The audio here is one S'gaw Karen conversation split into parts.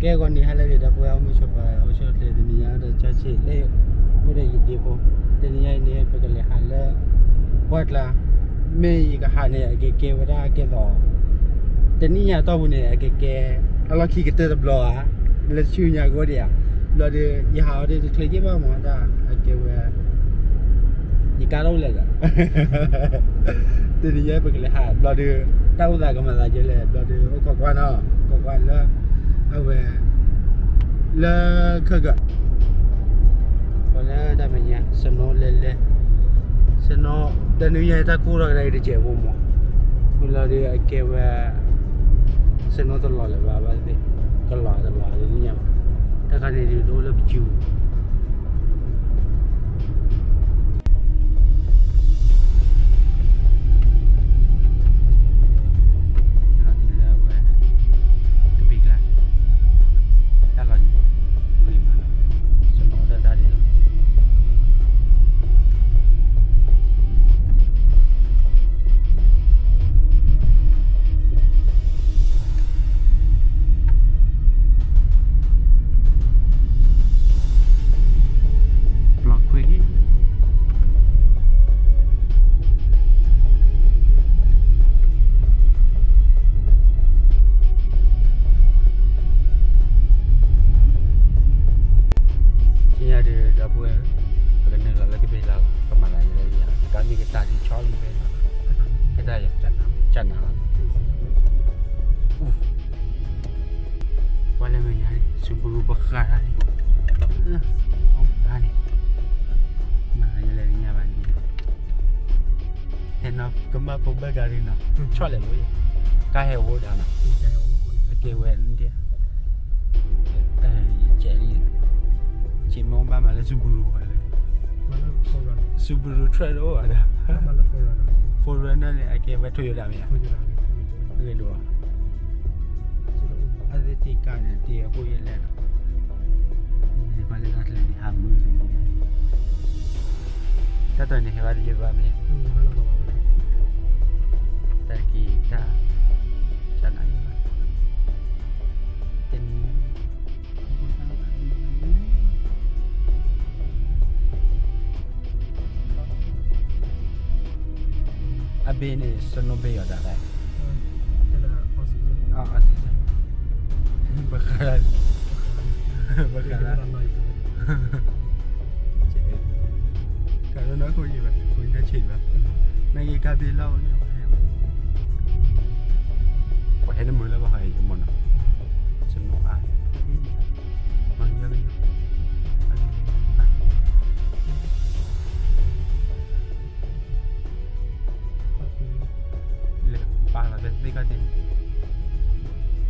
ကဲဂီၤနံၤဟါလၢအဂ့ၤ ဒီပုၢ်ဝဲၢ်အိၣ်မူဆိးပၢၤ အိၣ်ဆူၣ်အိၣ်ချ့ တနံၤညါဒီး ကၠီဆံးလၢ အိၣ်ဒီးယဒ့ဖိ, တနံၤညါအံၤန့ၣ် ပကလဲၤဟးလၢ ပှၢ်ကျါ, မ့ၢ်ယကဟးန့ၣ် အကကဲဝဲဒၣ်ကဲသိး တနံၣ်ညါတီၢ်ပူၤန့ၣ် အကကဲ အလီၢ်ခံကတၢၢ်တဘျီဧါ, လၢဆူညါကအိၣ်ဒံးဧါ, ဘျီဒီး ယဟးအီၤဒီးတချုးက့ဘၣ်မးဒၣ် အကဲဝဲ ယကါတအိၣ်လၢၤဒီး တနံၤညါပကလဲၤဟး ဘျီဒီး တၢ်အိၣ်သးကမၤသးဒ်လဲၣ် ဘျီဒီး အိၣ်ခိးကွၢ်နီၤ ခိးကွၢ်လၢ အဝဲ လၢ ခဲကၢၣ် ပှၤလၢတၢ်မဲာ်ညါ စနီၤလဲၤလဲၤ စနီၤ တနွံညါတၢ်ကိၢ်ထီၣ်ကဒါအံၤတစဲးဖိမး မ့ၢ်လီၤဒီးအကဲဝဲ စနီၤတလီၤလၢၤဘၣ်ဘၣ်သ့ၣ် ကလီၤတလီၤတနံၣ်ညါဘၣ် တၢ်ခါန့ၣ်ဒုးတအိၣ်လၢပစု လီၤတုၤလၢအဝဲ ကပံၤကျါ တၢ်လီၤဂ့ၤမးနီၤ စနီၤတၢ်တၢ်ဒ်လီၤ ပျီခွ့ ဆူညါဒီး ဒီပုၢ်ဝဲၢ် ပကနုာ်လီၤလၢကပ့ၤလီၤ ကမၤသးယလဲၤယၤ ကမံၤကတၢၢ်ဒ်ဆီလံဖဲ ကတၢၢ်ယၤ ကနၤလီၤ ပှၤလဲၤမဲာ်ညါန့ၣ် စူဘရူပဃၢ်တၢ်န့ၣ် အီၣ်မၤန့ၣ် မၤယလဲၤညါဘၣ်န့ၣ် ဟဲနီၤကမၣ်ဖိဘၣ်ကါဒ်နီၤ ဆီၣ်လဲၣ်လိၤ ကါဟဲအိၣ်ဒၣ်နီၤ အကဲဝဲဒၣ် ယကဲလံ ယမ့ၢ်အိၣ်ဘၣ်မးလၢ စူဘရူ ဝဲလၢ စူဘရူ ထြဲၣ် တအိၣ်ဘၣ်ဒီး Forerunner န့ၣ် အကဲဝဲ Toyota မ့ၢ်ဧါ ဂ့ၤဒိၣ် အသ့ၣ်တ့ၢ်ကါန့ၣ် တ့ၢ်အဃိယလဲၣ်နီၤ နကွၢ်လၢတၢ်ကျဲန့ၣ် ဟးမုာ်တနံၤ တၢ်တီၢ်န့ၣ်ဟဲဘၣ်တယံာ်ဘၣ်မ့ၢ် တၢ်တက့ၢ်တၢ် တၢ်နးယံာ်ဘၣ် တနံၤ အဘ့ၣ်န့ၣ် စနိဘ့ၣ်ယီၤတၢ်သး ဘၣ်ဃး ဘၣ်ဃး ကါလၢနီၢ်ခိယံၤဘၣ် ခိညါဆံးဘၣ် နက့ၤကါဘ့ၣ်လီၤန့ၣ် ပှၤဟဲနမုာ်လၢဘၣ်ဃးအံၤမ့ၢ်နီၤ စနိအါ မၤကယီကယီ လဲၤပာ်လီၤဖဲသ့ၣ်ခါတ့ၢ် ကနၤလၢ မ့ၢ်လီၤကါ သ့ၣ်လ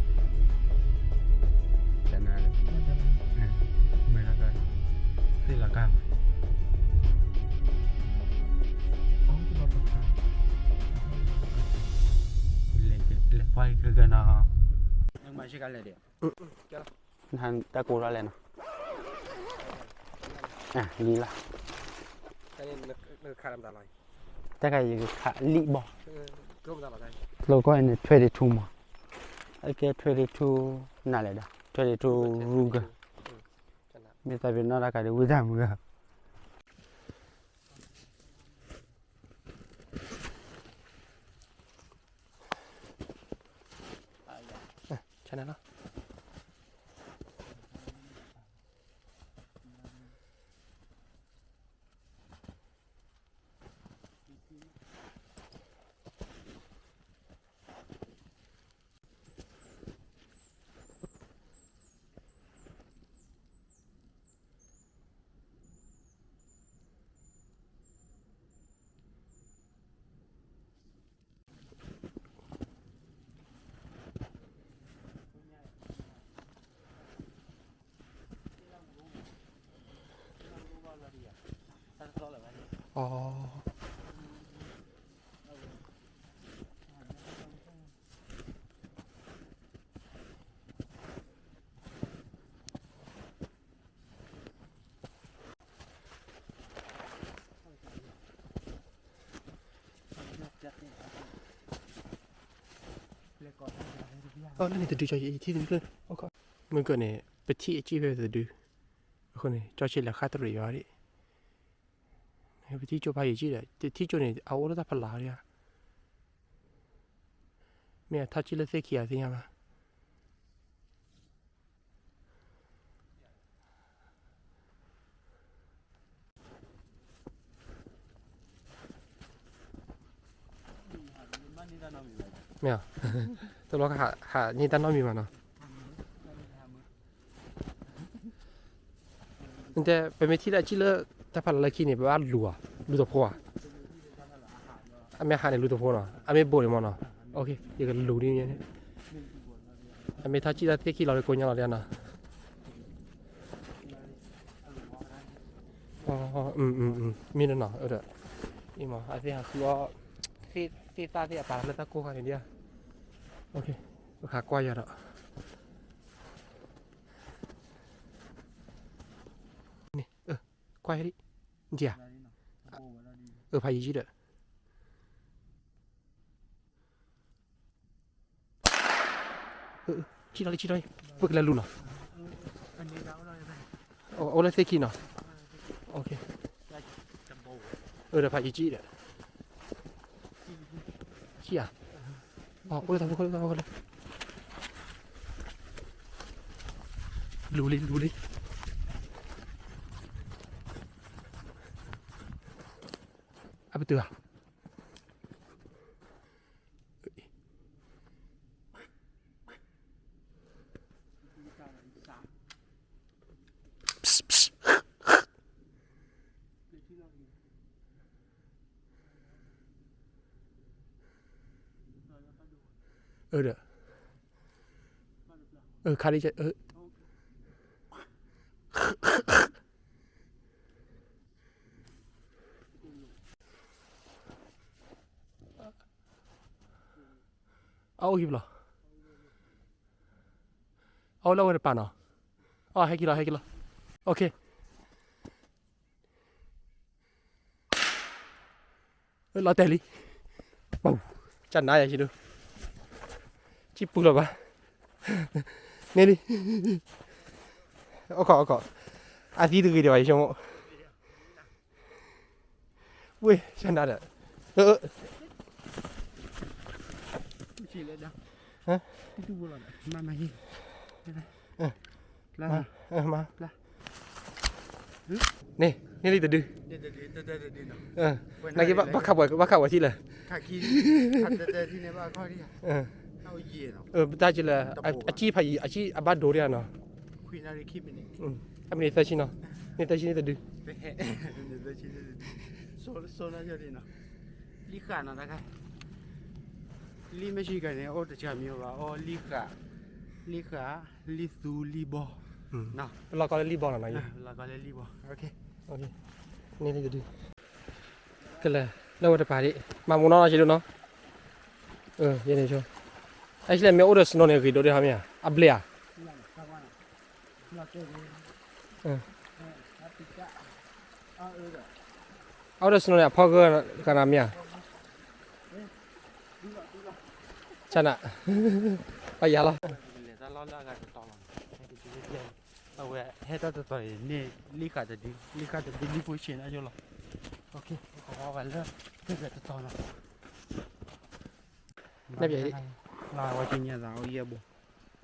ီၤကါ လဲၤကွၢ်က့ၤခဲကနၤ တၢ်ကိးထီၣ်လဲၣ်နီၤ လံလီၤ တၢ်ခါယကခးလံဘီ ကျိကီၢ်န့ၣ် twenty two မး အကဲ twenty two နၤလဲၣ်ဒီး twenty two Ruger မ့ၢ်သးပ့ၤနီၣ်တၢ်ခါဒ်ဝံသးမုၢ်ဂၤ ဆနလီၤ လၢန့ၣ်တဒုကီယထံၣ်တမုၢ်ကျၢၢ် မုၢ်ကၢၢ်န့ၣ် ပထံၣ်အကံၣ်ဖဲသဒု, အဃိန့ၣ် ကၠီဆ့လဲၤဃၣ်တရံးယီၤဒၣ်, ပထံၣ်ကၠိဖးယံာ်ကံၣ်ဒီး တထံၣ်ကၠိန့ၣ် အအိၣ်လၢတၢ်ဖီလာ်ဒၣ်ဧါ, မ့ၢ်အထီၣ်ကံၣ်လၢသ့ၣ်ခံဂၤသ့ၣ်ညါဘၣ်. မ့ၢ်ဧါ, တဘျီကဟးန့ၢ်တၢ်နီတမံၤဘၣ်နီၤ. တဲ ပမ့ၢ်ထံၣ်လၢအကံၣ်လၢတၢ်ဖီလာ်လၢခံန့ၣ် ပဘၣ်လူၤဧါ, လူၤတဖိဧါ. အမ့ၢ်ဟးန့ၣ်လူၤတဖိနီၤ, အမ့ၢ်ဘိးန့ၣ်မ့ၢ်နီၤ, ယကလူၤဒ်န့ၣ်, အမ့ၢ်ထီၣ်ကံၣ်လၢသ့ၣ်ခံလီၤလၢကိညါလီၤဒ်နီၤ. မ့ၢ်နီၤ, အဒီး အံၤမ့ၢ် အသ့ၣ်ဟးဃုအီၣ် သ့ၣ်သၣ်သ့ၣ်အပာ်လၢတၢ်ကိၢ်ခါန့ၣ်ဒ်ဧါ. ပကဟးကွၢ်ယၤဒီး န့ၣ် ကွၢ်ယၤဒ်, ဒ်ဧါ, အဖးယံာ်ယံာ်ဒီး ကံၣ်ထီၣ်လံ ကံၣ်ထီၣ်လံ, ပကလဲၤလူၤနီၤ. အိၣ်လၢသ့ၣ်ခံနီၤ. အဒီးဖးယံာ်ကံၣ်ဒီး ကံၣ်ဧါ, အိၣ်လၢတၢ်ဖိခိၣ်လၢတၢ်ဖိခိၣ်လၢ လူၤလံ လူၤလံ, အပတုာ်ဧါ. အဒီး ခါဒ် အအိၣ်ဟံၣ်ဘျီ, အအိၣ်လၢဝဲတပၤနီၤ, အဟဲက့ၤလီၤ ဟဲက့ၤလီၤ, OK. လီၤတဲာ်လံ, ကနါယၤဆံဒိၣ်, ကံၣ်ပူၤလီၤဘၣ်, န့ၣ်လံ, အိၣ်ခိး အိၣ်ခိး, အသံတဂ့ၤဒံးဘၣ် ယဆိကမိၣ် ဝ့ၢ် ကနါဒီး မၤ န့ၣ် န့ၣ်လံတဒု, နာ်က့ ဘၣ်ခးပှၤ ဘၣ်ခးပှၤထံၣ်လဲၣ်, တၢ်ကလၢ အကံၣ်ဖးယံၤ အကံၣ်အဘၣ်ဒိဒံးနီၤ, အမံးနံးသၢဆံနီၤ, န့ၣ်သၢဆံန့ၣ်တဒု လံဃာ်နီၤတခါ, လံမ့ၢ်ဆံကန့ၣ် အိၣ်တဆၢမံၤဘၣ်, အိၣ်လံဃာ်, လံဃာ်, လံသူ, လံဘီ, ပလီၢ်ကီလၢလံဘီနီၤ, လီၢ်ကီလၢလံဘီ, န့ၣ်လံတဒု, ကလဲၤလၢဝဲတပၤဒံး, မၤမူနီၤနီၤ ဆံးဒိၣ်နီၤ, ယဲန့ၣ်ဆိ, အဲ လဲၣ် မ့ၢ်အိၣ်ဒီး snow န့ၣ် ဂ့ၤဒိၣ်ဒံးဟီမ့ၢ်ဧါ, အဘျဲၣ်ဧါ, အအိၣ်ဒီး snow န့ၣ် အဖီဂၢၢ်ဂၤနၤမ့ၢ်ဧါ, ဆန, ပယၤလီၤ, အဝဲဟဲတၢ်တတီၤအံၤန့ၣ် လံဃာ်တဒု, လံဃာ်တဒု လံဖိဆံးနါယိလီၤ, ကဝါဝဲလၢ တဂၤတတီၤနီၤ, နဘျဲၣ်, လၢဝဲကညါသးအိၣ်ယဲၢ်ဘိ,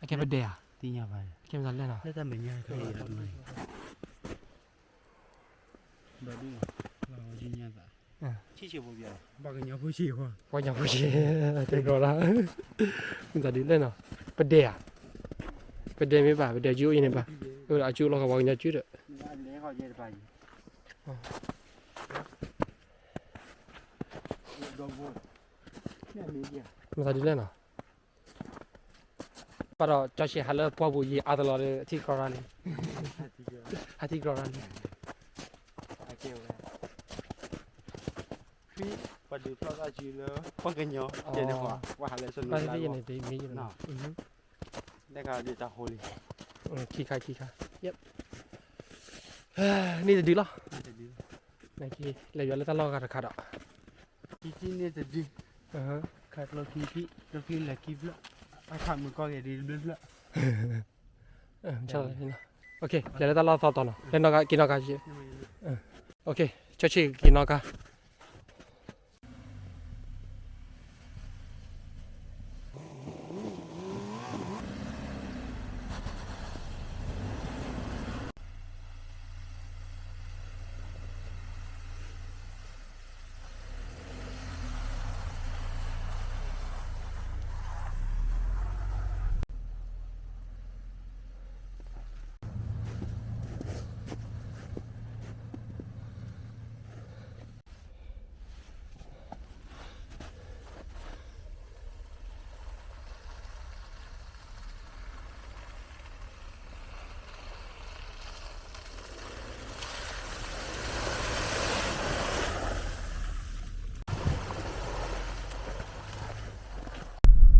အကဲပဒဲဧါ, သ့ၣ်ညါဘၣ်, ကဲမသးလဲၣ်နီၤ, လၢတၢ်မဲာ်ညါတခါအံၤ ဘၣ်ဒုးလီၤ, လၢဝဲကညါသး, ဆံးဆံးဖိဘျဲၣ်, ပှၤကညီဖိဆံး, ပှၤကညီဖိဆံး, တဲကြၢးလၢ, မသးဒ်လဲၣ်နီၤ, ပဒဲဧါ, ပဒဲမ့ၢ်ဘၣ် ပဒဲကၠူအိၣ်ယဲၢ်န့ၣ်ဘၣ်, အကၠူလီၤကဝီၤကညီကၠူဒီး မသးဒ်လဲၣ်နီၤ, ဘၣ်ဒီး ကၠီဆံးဟးလၢပှၢ်ပူၤယံာ်အါတလီၤဒီး အထံကြၢးရၣ်လံ, အထံကြၢးရၣ်လံ, ပှၤဒုးဖျီၣ်သးစုလၢ ပှၤကညီ, ပှၤဟးလၢ စနူၤလါ, တၢ်ဟိလံ, ခံခါ ခံခါ, န့ၣ်တဒုလီၤ, လဲၤယွၤလၢတၢ်လီၢ်ဂၤတခါဒီး, ခံထံၣ်န့ၣ်တဒု, ခါကျိခံထံၣ် ကျိခံလဲၤခံဖျၢၣ်, အခါမုၢ်ကီၢ်ဂ့ၤဒ်တဘျုးဖျၢၣ်, လဲၤလၢတၢ်လီၢ်သီတီၤနီၤ, လဲၤနီၣ်ကါ က့ၤနီၣ်ကါ, ဆၢဆ့ၣ်က့ၤနီၣ်ကါ.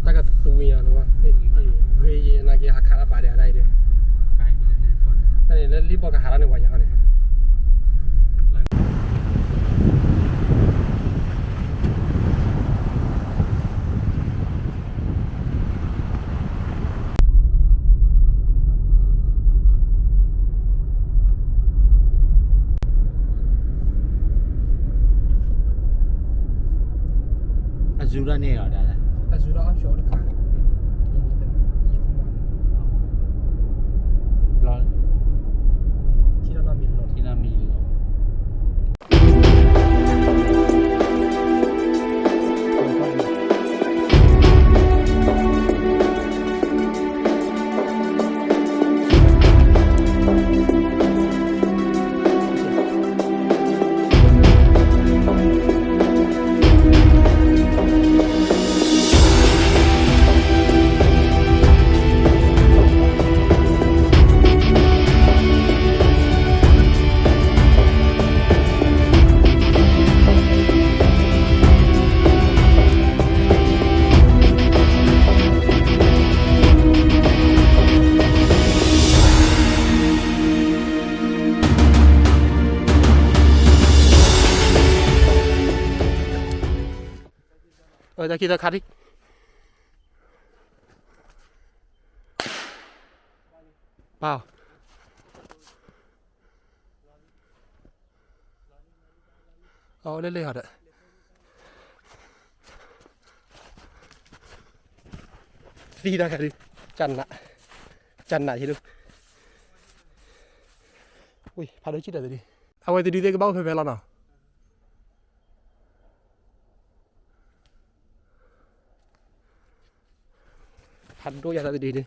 တၢ်ကသူဝံၤညါ, ဂ့ၤယနာ်က့ၤ ဟးခးတၢ်ဘၣ်ဒဲးဒၣ်အံၤဒီး, တၢ်န့ၣ်လၢလံၣ်ဘီၣ်ကဟးထီၣ်န့ၣ် ပှၤယၤဟီန့ၣ် အဇူတၢ်န့ၣ်လီၤ, အဇူတၢ်အီၣ်ဖျိးတခါ, ထံၣ်နီၣ်မံၤလီၤ, ထံၣ်နီၣ်မံၤလီၤ. တၢ်ခံတၢ်ခါဒံး, ပၢ်, အအိၣ်လၢလၢဟီဒီး သံတၢ်ခါဒုး, ကနး, ကနးယဲဒုး, ဝံၤ ဖးဒိၣ်ကံၣ်ဒီးတဒု, အဝဲတဒုသ့ၣ်ကဘၣ်အိၣ်ဖဲဖဲလီၤနီၤ. ဖးဒိၣ်ယၤတၢ်တဒုဒု,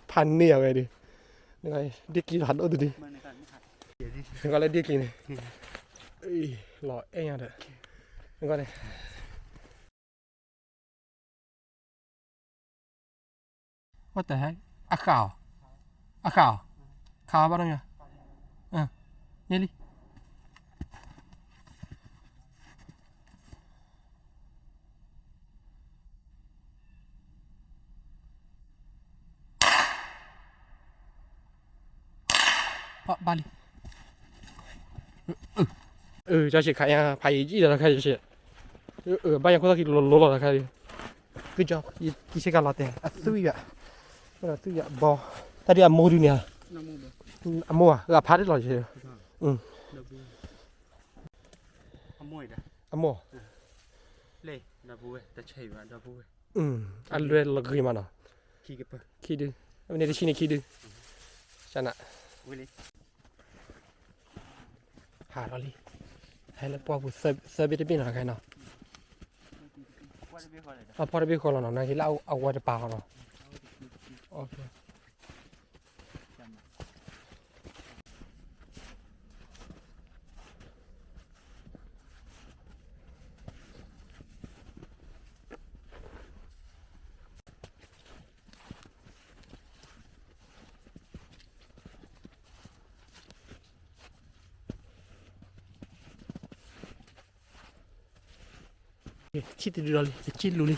ဖးန့ၢ်အဝဲဒု, ဒ့ၣ်ကံဖးဒိၣ်တဒု, နကလၢဒ့ၣ်ကံန့ၣ်, လီၤအဲၣ်ညါဒီး, နကန့ၣ် What the heck? အဃၣ်အီၤ, အဃၣ်အီၤ, ခးဘၣ်နီၤ, ယဲလံ, ဘၣ်လံ, ကၠီဆံးခးညါ ဖးယံာ်ယံာ်လီၤတခါ, ဘၣ်ယၤခိၣ်သီၣ်ခံလိၤလိၤလီၤတခါ, ကၠီ, ယဆ့ကၤလီၤတဲာ် အသွံၣ်ယၤ, သွံၣ်ယၤဘီ, တၢ်ဒ်အမိၢ်ဒုန့ၣ်ဧါ, အမိၢ်ဧါ, အဖါဒ်လီၤ, အမိၢ်, အလွဲၢ်လီၤဂ့ၤမးနီၤ, ခံဒု, မ့ၢ်န့ၣ်တဆံန့ၣ်ခံဒု, န ဟးထီၣ်လံ, ဟဲလၢပှၢ်ပူၤသၢဘ့ၣ်တဘ့ၣ်နီၤ ခဲနီၤ, အပှၢ်တဘ့ၣ်ဃီလီၤနီၤ, နာ်က့လၢအဝဲတပာ်ဃီနီၤ. ထံၣ်တဒုဒီးလံ, ကစံၣ်လူၤလံ,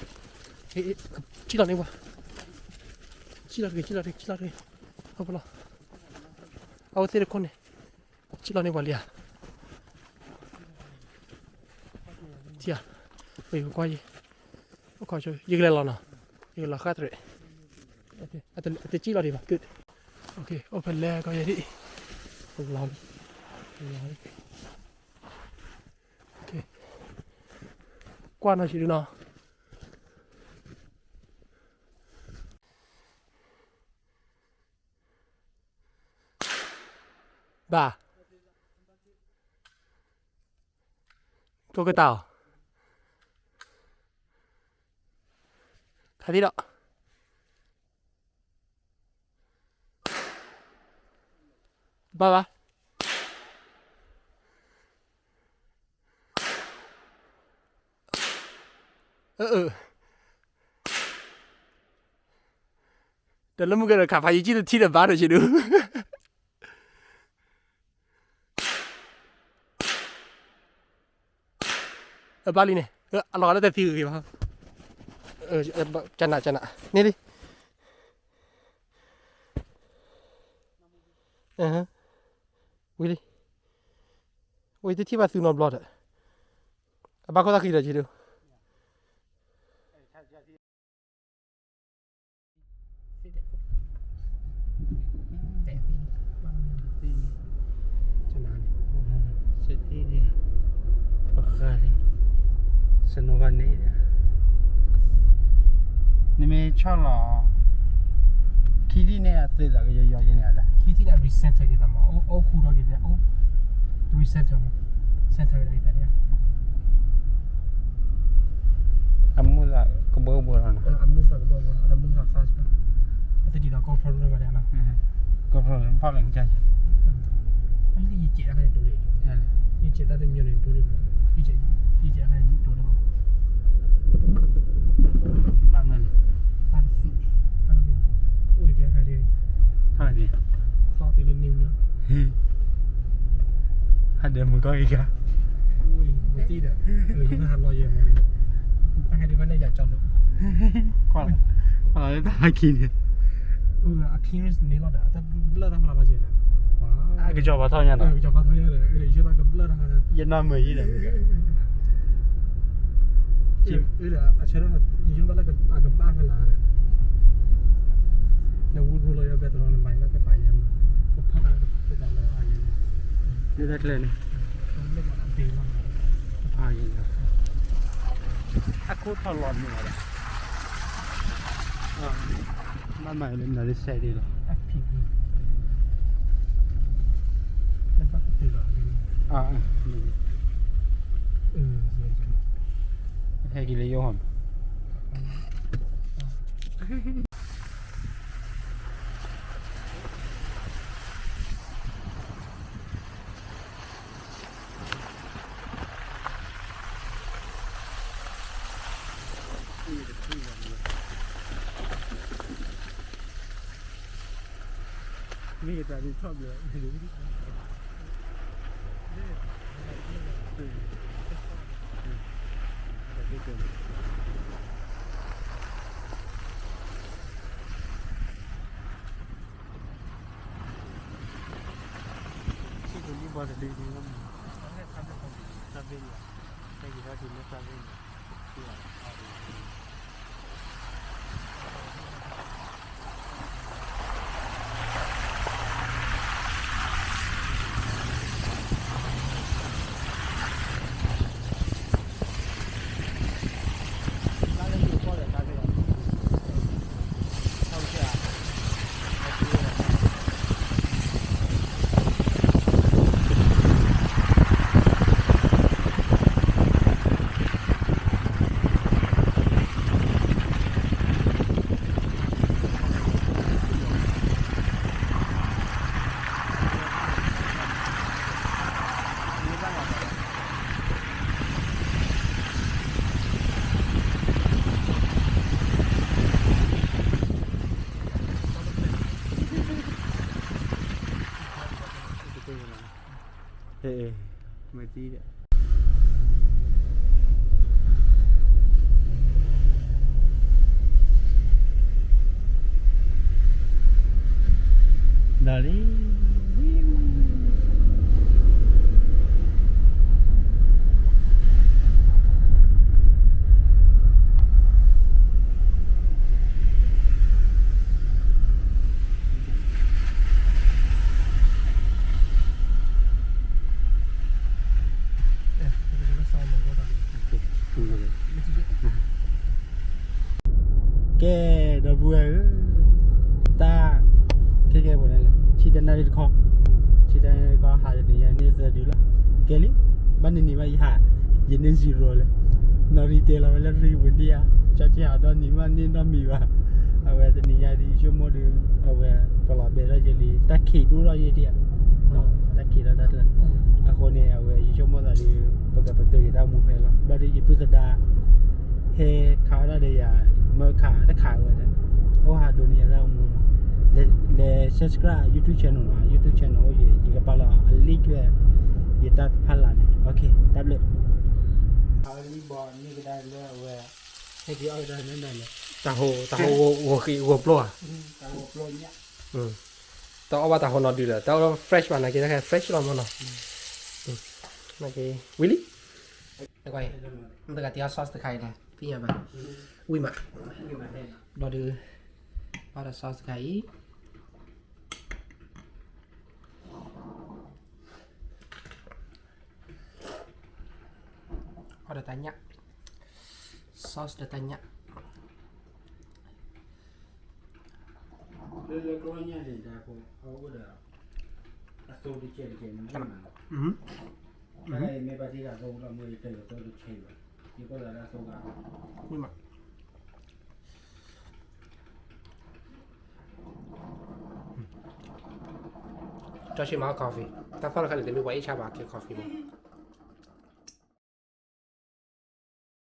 စံၣ်လီၤန့ၢ်ပှၤ, စံၣ်လီၤတဂ့ၤ, စံၣ်လီၤတဂ့ၤ, စံၣ်လီၤတဂ့ၤ, ဟီၣ်ပလီၢ်, အဝဲသ့ၣ်တခိၣ်န့ၣ်, စံၣ်လီၤန့ၢ်ပှၤလံဧါ, ထံၣ်ဧါ, ကွၢ်ယံၤ, ယကလဲၤလီၤနီၤ. လီၤဃါတရံး, အတစံၣ်လီၤဒံးဘၣ်, good, အိၣ်ဖဲလဲၣ်ကီယဲဒ်အံၤ, လီၤလံ, ကွၢ်နီၤဆံးဒုနီၤ. ဘၣ်, ကိးကတၢ်အီၤ, ခါသံဒီး, ဘၣ်ဘၣ်. တၢ်လၢမုၢ်ကဒီးခးဖးယံာ်ကံၣ်တထံၣ်ဒီးဘၣ်ဒီးဆံးဒု, အဘၣ်လံန့ၣ်, အလီၤဂာ်လၢတသံဂ့ၤဂ့ၤဘၣ်, ကနၣ်ကနၣ်န့ၣ်လံ, ဝံၤလံ, ဝံၤတထံၣ်ဘၣ်သူနီတဘျီဒီး, အဘၣ်ခိၣ်သၣ်ဃံဒီးဆံးဒု. နမ့ၢ်ဆီၣ်လီၤ ခံထံၣ်န့ၣ်အသ့ၣ်သးကယီယီက့ၤန့ၣ်, ခံထံၣ်န့ၣ် reset က့ၤသးမး, အိၣ်ဃူထီၣ်က့ၤသး, reset, reset ဝဲဒၣ်, အမူသးကဘီဘီလီၤ, အမူသးကဘီဘီလီၤ, အမူသး fast ဘၣ်, အတဒ်သိး GoPro ဒိၣ်မးန့ၣ်နီၤ, GoPro ဖီၣ်လၢကစၢ်, ယစဲးတၢ်ခါန့ၣ်ဒိၣ်ဒိၣ်, ယစဲးတၢ်တမံၤန့ၣ်ဒိၣ်ဒိၣ်, ယစဲးတၢ်ခါန့ၣ်ဒိၣ်ဒိၣ်မး, ဘၣ်မနုၤလဲၣ်, အိၣ်ယကဲခါဒ်, ထီၣ်သ့လၢန့ၣ်ဝံၤလီၤ, ဟးဒဲးမုၢ်ကီၢ်အံၤခါ, ဝံၤဒီး, ယမ့ၢ်ဟးလီၤယဲၢ်မးန့ၣ်, တၢ်ခါဒ်ဘၣ်န့ၣ်ယကၠီလိာ်, ကွၢ်လီၤလၢတၢ်ဟဲခံန့ၣ်, အ clearance န့ၣ်လီၤဒီး အတဘျၢတၢ်ဖီလာ်ဘၣ်ကဲဒီး, အကစီၤပၤထီၣ်ညါနီၤ, ကစီၤပၤထီၣ်ညါဒီး ယနီၢ်မုာ်ယံၤဒီး ဒီး အဆၢထၢၣ် ယိၣ်ဘၣ်လၢအကဘၣ်ဖဲလၢ်ဒီး နဝူရူလီၤယၤဘဲတရီနမၤယၤလၢကပၤယဲၢ်မး, ကဖီၣ်သးလၢကဖီၣ်သးလၢအယဲၢ်န့ၣ်, လၢတၢ်ကျဲန့ၣ်, အခိၣ်ထီၣ်လီၤန့ၣ်ဒီး, ဘၣ်မၤလၢနၤလၢစဲးဒ်လီၤ, ဟဲက့ၤလၢယိၣ်ဟီၣ်န့ၣ် မ့ၢ်တၢ်ဒ်ထီၣ်ဘျဲၣ် မ့ၢ်သံဒီး ဒီးလံ ကဲ ဒီပုၢ်ဝဲၢ်ဧၢ, တၢ် ခဲကဲပှဲၤန့ၣ်လဲၣ်, ဆံတနၣ်ရံၣ်တခီ, ဆံတနၣ်ရံၣ်တခီ ဟးတနံၤညါန့ၢ်သၢဒုလီၤ. ကဲလံ, ဘၣ်နံၤနံၤဘၣ်ယဟး, ယန့ၢ် zero လဲၣ်, နီၣ်ရံၣ်တဲလီၤဝဲလၢရံၣ်ပူၤဒံးဧါ, ကၠီကၠဲဟးဒီနံၤမးန့ၢ်နီတမံၤဘၣ်. အဝဲတနံၤညါဒ်ယဆိကမိၣ်ဒီး အဝဲ ပလီၤဘဲထီၣ်ကဲလံ, တၢ်ခံးဒိၣ်ထီၣ်ယဲဒံးဧါ, တၢ်ခံးထီၣ်တၢ်တၢ်, အဃိန့ၣ် အဝဲယဆိကမိၣ်သးဒီး ပကပတုာ်က့ၤတၢ်အိၣ်မူဖဲလီၤ. ဘျီဒီးယပုၢ်သဒါ ဟဲခးအီၣ်ဒၣ်ဒီးယၤ, မၢခးတခးဝဲဒၣ်, အိၣ်ဟးဒိးန့ၢ်ယၤတၢ်အိၣ်မူမး, လဲၤ subscribe YouTube channel နီၤ, YouTube channel အိၣ်ယဲ ယကပာ်လီၤအ link ဝဲ ယတၢ်ဖးလၢ်န့ၣ်, တၢ်ဘျုး. အဝဲလံဘီန့ၢ်ကဒါလၢအဝဲ ဟဲက့ၤအီၣ်ကဒါလၢနၤလဲၣ်, တၢ်ဟိ တၢ်ဟိဂီၤဃံးဂီၤပျိၢ်ဧါ, တၢ်ဟိပျိၢ်ညါ, တၢ်အီၣ်ဘၣ်တၢ်ဟိနီၢ်ဒုးဒီး တၢ်အီၣ် fresh ဘၣ်နာ်က့ တၢ်ခဲ fresh လီၤမးနီၤ, နာ်က့ ဝံၤလံ, နတဂၤတံအီၣ် sauce တခါအံၤလဲၣ် သ့ၣ်ညါဘၣ်, ဝံၤမး, ဘျီဒုး, အီၣ်ဒီး sauce တခါအံၤ အီၣ်ဒီးတၢ်ညၣ်, sauce ဒီးတၢ်ညၣ်, လၢလၢကီၢ်ညၣ်န့ၣ် တၢ်ဖိအအိၣ်ဒီး အသိတကဲတကဲန့ၣ်မ့ၢ်မး, တၢ်မ့ၢ်ဘၣ်တ့ၢ်တၢ်သိလီၤမ့ၢ်တၢ်သိတဆဲးဘၣ်, ယကီၢ်လၢအသိဂၤ, ဝံၤမး ကၠီဆံမၤ coffee, တၢ်ဖီၣ်လီၤခါန့ၣ် တမ့ၢ်ပှၤအ့ၣ်ဆါဘၣ် ကဲ coffee မး.